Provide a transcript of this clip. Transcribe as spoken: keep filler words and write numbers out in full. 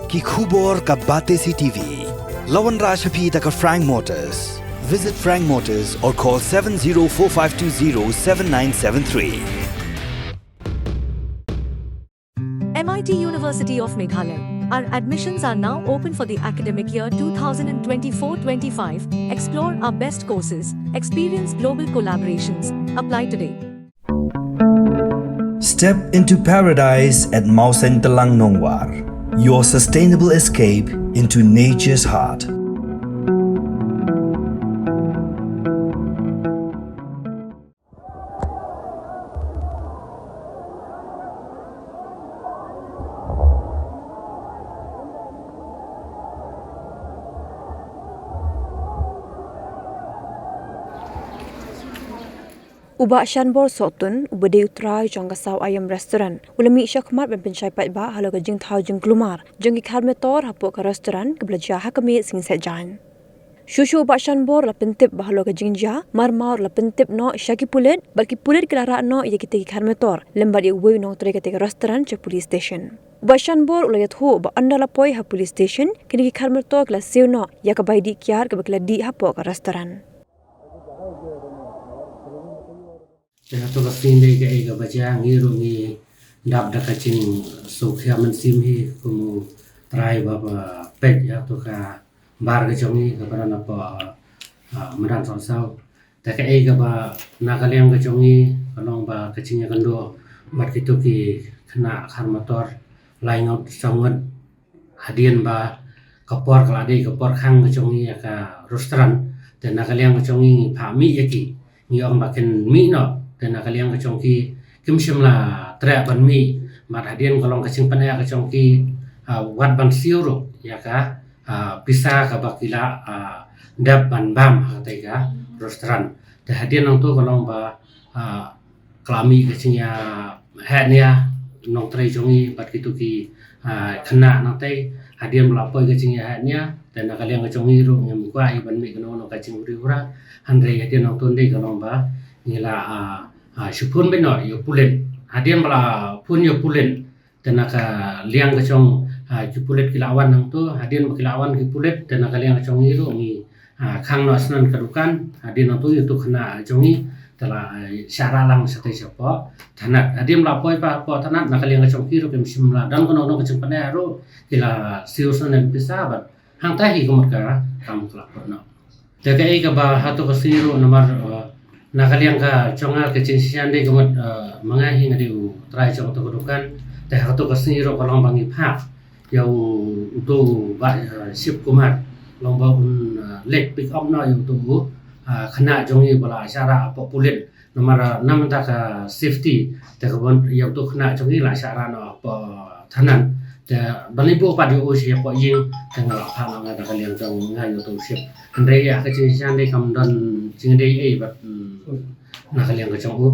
Ki khubor ka Batesi TV. La wanrah sha phi da ka Frank Motors. Visit Frank Motors or call seven zero four five two zero seven nine seven three. M I T University of Meghalaya. Our admissions are now open for the academic year two thousand twenty-four twenty-five. Explore our best courses, experience global collaborations. Apply today. Step into paradise at Mawsyntelang Nongwar, your sustainable escape into nature's heart. U Bah Shanbor Sohtun, uba dei u trai jong ka Saw Aiom Restaurant, u la mih shakhmat ban pynshai paidbah halor ka jingthaw jingkulmar jong ki khar metor hapoh ka restaurant kaba la jia ha ka miet sngi Saitjaiñ. Shuh shuh u Bah Shanbor u la pyntip ba halor ka jingjia, marmar u la pyntip noh sha ki pulit, bad ki pulit ki la rah noh ïa kita ki khar metor, lem bad ïa uwei u nongtrei kata ka restaurant sha police station. U Bah Shanbor u la ïathuh ba ynda la poi ha police station, kine ki khar metor ki la siew noh ïa ka bai dih kiad kaba ki la dih hapoh ka restaurant. Te hato ka sngi dei kaei kaba jia, ngi ruh ngi dap da ka jingsngewkhia mynsiem hi kum u trai ba, ba peit ïa kato ka bar ka jong ngi kaba don hapoh, ah, madan Sohsaw. Te kaei kaba na ka liang ka jong ngi ka long ba ka jingïakynduh bad kito ki khynnah khar metor lai ngut saw ngut. Hadien ba ka por ka la dei ka por khang ka jong ngi ïa ka restaurant, te na ka liang ka jong ngi ngi phah mih ïa ki, ngi ong ba kin mih noh, te na ka liang ka jong ki kim shym la treh ban mih. Bad hadien ka long ka jingpyneh ka jong ki, ah, wat ban siew ruh ïa ka, ah, pisa kaba ki la, ah, dep ban bam ha katei ka restaurant. Te hadien nangto ka long ba, ah, ka la mih ka jingïaheh nia nongtrei jong ngi bad kito ki, ah, khynnah nangtei. Hadien ba la poi ka jingïaheh nia, te na ka liang ka jong ngi ruh ngim kwah ïa ban mih kano kano ka jinguri ura. Hynrei hadien nangto dei ka long ba ngi la, ah, ah, shu phone beit noh ïa u pulit. Hadien ba la phone ïa u pulit, te na ka liang ka jong, ah, ki pulit ki la wan hangto, hadien ba ki la wan ki pulit, te na ka liang ka jong ngi ruh ngi, ah, khang noh shen ka dukan, hadien hangto ïa uto u khynnah jong ngi, te la, ah, shah rah lang shatei shapoh thanat. Hadien ba la poi pat hapoh thanat, na ka liang ka jong ki ruh kim shym la don kano kano ka jingpyneh ruh, ki la siew shen pisa bad hangta hi ka mut ka kam ka la put noh. Te kaei kaba hato ka sngi ruh namar, eh, na ka liang ka jong nga ka jingshisha dei ka mut, eh, ma nga hi nga dei u trai jong kato ka dukan. Te hato ka sngi ruh ka long ba ngi phah ïa u, uto u Bah, eh, Shiv Kumar, long ba un, eh, leit pick up noh ïa uto u, eh, khynnah jong ngi ba la shah rah hapoh pulit. Namar, ah, na ka bynta ka safety, te ka ban ïa uto u khynnah jong ngi la shah rah noh hapoh thanat. Te ban leit buh pat ïa u shapoh ïing, te nga la phah noh nga da ka liang jong nga ïa uto u Shiv. Hynrei ïa ka jingshisha dei kam don jingdei ei bad, mm, na ka liang ka jong u.